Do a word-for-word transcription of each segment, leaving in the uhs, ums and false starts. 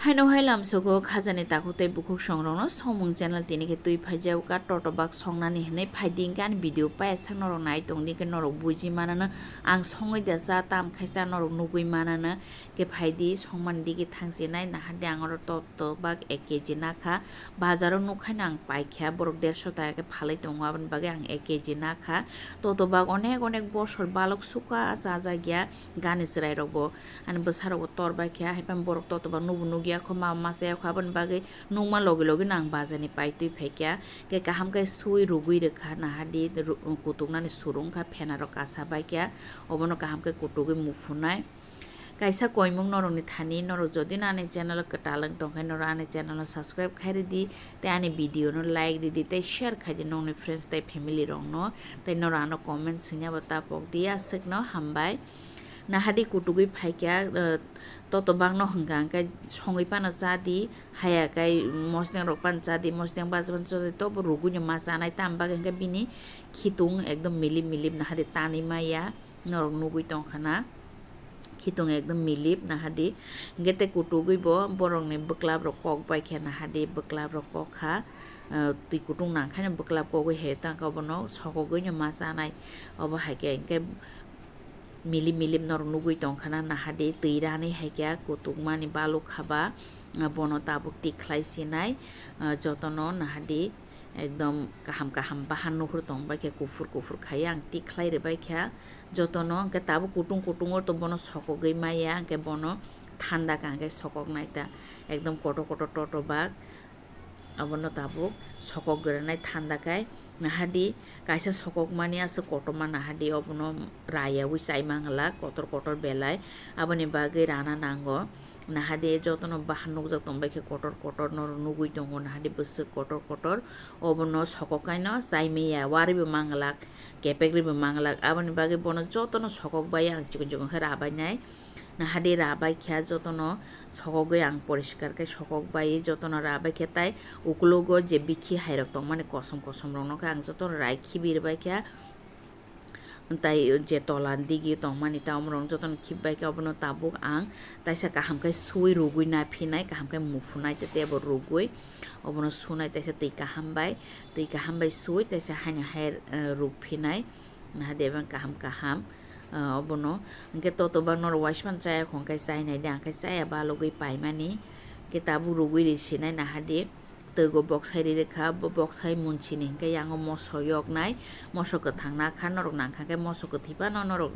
Haino hai lamsogo khajani takhuk tei bukhuk songrokno Songmung channel tini khe twi phaijak kha, totobak songnani hinwi phaidi hinkhe ani video paiyasak norok nai tongdi hinkhe norok buji manano ang songwi da cha tam khaisa norok nugwi manano. Khe phaidi songmani digi thangsinai nahardi ang oro totobak ek kg nakha, bazaro nukhaino ang paikha borok derso taka khe phalwi tongo aboni bagwi ang ek kg nakha. Totobak onek onek bosor balok suka chajakya gani chwrairokbo. Ani bwsarokbo tor bai kha, haiphano borok totobak nubo nukya kho, ma masa ya kho, aboni bagwi nukma logi logi no ang bazar ni pai twi phai kha. Khe kaham khe sui rugwi rwkha, nahardi ru-, kutuknani suru wngkha, phenarok kasa bai kha, obono kaham khe kutugwi muphunai. Kaisa koimung norokni thani, norok jodi no ani channel o kwtal wng tongkhe norok ani channel no subscribe khai rwdi, tei ani video no like rwdi, tei share khaidi nokni friends tei family rokno, tei norok ano comment swngya bo ta pokdi, aswkno hambai. Nahardi kutugwi phaikha, eh, totobakno hwnkha hwnkhe songwi phano chadi, haya khe mosdeng rok phano chadi, mosdeng baja phano chadi, tobo rugwino ma chanai, tamni bagwi hwnkhe bini khitung ekdom milip milip nahardi tanwi maya, norok nugwi tongkha na, khitung ekdom milip nahardi. Hwnkhe tei kutugwi bo borokni bwklap rok kok bai khe nahardi, bwklap rok kok kha, eh, twi kutung nangkhaino bwklap kogwi hai tangkha, obono sokogwino ma chanai, obo hai khe hwnkhe. Milip milip norok nugwi tongkha na nahardi, twi rani hai khe kutukmani balok khaba, ah, bono tabuk tikhlai sinai, ah, jotono nahardi ekdom kaham kaham bahan nuhur tong bai khe, kuphur kuphur khaiya ang tikhlai rwbai kha jotono, hwnkhe tabuk kutung kutung o to bono sokogwi maya, hwnkhe bono thanda kha hwnkhe sokoknai ta ekdom kotor kotor totobak. Abono tabuk sokok gwnanai thanda khai nahardi, kaisa sokokmani aswk kotorma nahardi, obono rayaui chai manglak kotor kotor belai, aboni bagwi rana nango. Nahardi jotono bahan nukjak tongbai khe kotor kotor norok nugwi tongo, nahardi bwswk kotor kotor, obono sokok kaino chai maya, waribo manglak, kepekribo manglak, aboni bagwi bono jotono sokok bai ang chikon chikon khe rabainai. Nahardi rabai kha jotono sokogwi ang poriskar khe sokok bai jotono rabai kha, tai ukulogo je bikhi hairok tongmani kosom kosom rokno khe ang jotono rai khibi rwbai kha, tai je tola digi tongmani ta omorok jotono khibbai kha, obono tabuk ang taisa kaham khe sui rugwi naphinai, kaham khe muphunai tei tebo rugwi obono sunai taisa twi kaham bai, twi kaham bai sui taisa haino hai, eh, rukphinai. Nahardi abo kaham kaham, ah, obono. Hwnkhe totobak norok waismano chaya khong khe chainai de, ang khe chaya balogwi paimani. Hwnkhe tabuk rugwi ri sinai nahardi. Twgo boksai ri rwkha, bo boksai munsini hwnkhe yango moso yoknai, moso kwthang nakha, norok nangkha khe moso kwthwi phano norok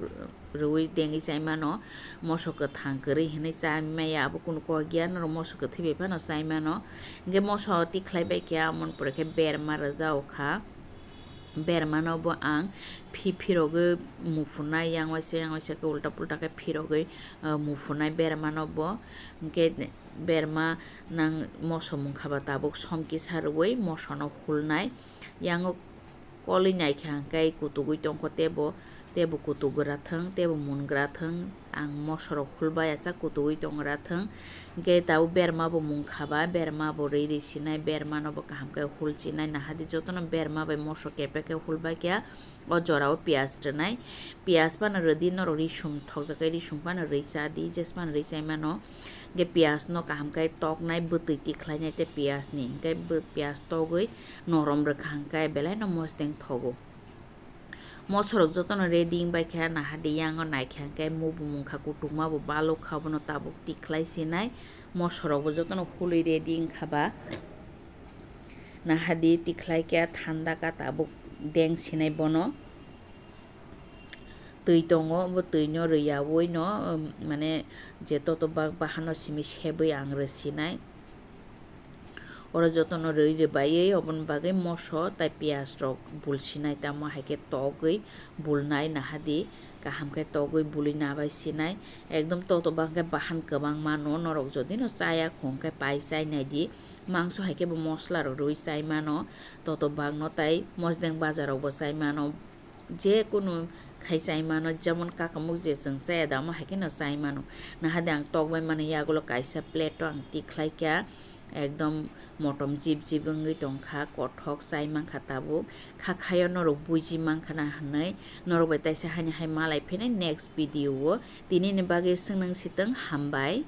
rwi dengwi chai mano, moso kwthang kwrwi hinwi chai maya abo kunu kok ya, norok moso kwthwi bai phano chai mano. Hwnkhe moso tikhlai bai khe amoni pore khe berma rwjak kha. Bermano bo ang phi phirogwi muphunai, yang waisa yang waisa khe ulta pulta khe phirogwi, ah, muphunai bermano bo. Hwnkhe berma nang moso mungkha ba tabuk som kisa rwui mosono hulnai. Yang kwlwi naikha hwnkhe kutugwi tongkho tebo. Tebo kutugra thwng, tebo mungra thwng, ang mosorok hulbai asa kutugwi tongra thwng. Hwnkhe tabuk berma bo mungkha ba, berma bo rwi rwi sinai, berma no bo kaham khe hulchinai, nahardi jotono berma bai moso kepek khe hulbai khe o jora o piyaj rwnai. Piyaj phano rwdi norok risum thokjak khe risum phano rwi chadi, jes phano rwi chai mano. Hwnkhe piyaj no kaham khe toknai, bwtwi tikhlainai tei piyaj ni, hwnkhe bo piyaj togwi norom rwkha hwnkhe belai no mosdeng thogo. Mosorok jotono ready wngbai kha, nahardi yango naikha hwnkhe mubu mungkha kutukma bo balok kha, obono tabuk tikhlai sinai. Mosorok bo jotono hulwi ready wngkha ba, nahardi tikhlai kha, thanda kha, tabuk deng sinai bono. Twi tongo, bo twi no rwyaui no, um, mane je totobak bahano simi sebwi ang rwsinai. Oro jotono rwi rwbaiwi oboni bagwi moso tai piyaj rok bulsinai, tamo hai khe togwi bulnai, nahardi kaham khe togwi bului nabai sinai. Ekdom totobak hwnkhe bahan kwbangma no, norok jodi no chaya khong khe pai chai naidi. Mangso hai khe bo mosla rok rwi chai mano, totobak no tai mosdeng bajar rok bo chai mano. Je kunu khai chai mano, jemon kakamuk je chwng chaya da, omo hai kheno chai mano. Nahardi ang tokbai mani yagulo kaisa plate o ang tikhlai kha, ekdom motom jip jip wngwi tongkha, kothok chai mankha tabuk. Kha khaio norok buji mankha na hinwi, norok bai taisa haini hai malai phini next video o. Tini ni bagwi swngnang sitwng, hambai.